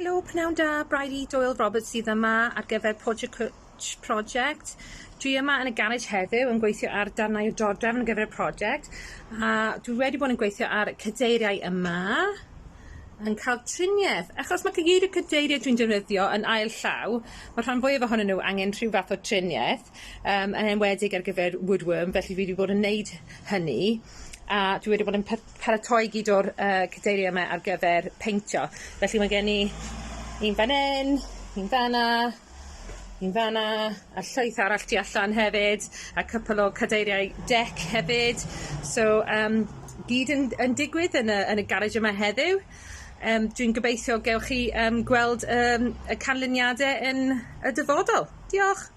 Helo, pnawn da, Bridie Doyle Roberts sydd yma ar gyfer Project Cwtch Project. Dwi yma yn y garej heddiw yn gweithio ar darnau o dodrefn ar gyfer y prosiect a dwi wedi bod yn gweithio ar y cadeiriau yma yn cael triniaeth. Achos mae gyd y cadeiriau dwi'n defnyddio yn ail llaw, mae rhan fwyaf ohonyn nhw angen rhyw fath o triniaeth, yym yn enwedig ar gyfer woodworm, felly fi 'di bod yn neud hynny a dwi wedi bod yn paratoi gyd o'r yy cadeirie 'ma ar gyfer peintio. Felly mae gen i un fan 'yn, un fan 'na, un fan 'na, a llwyth arall tu allan hefyd, a cwpwl o cadeiriau dec hefyd. So yym gyd yn yn digwydd yn y yn y garej yma heddiw. Yym dwi'n gobeithio gewch chi yym gweld yym y canlyniade yn y dyfodol. Diolch!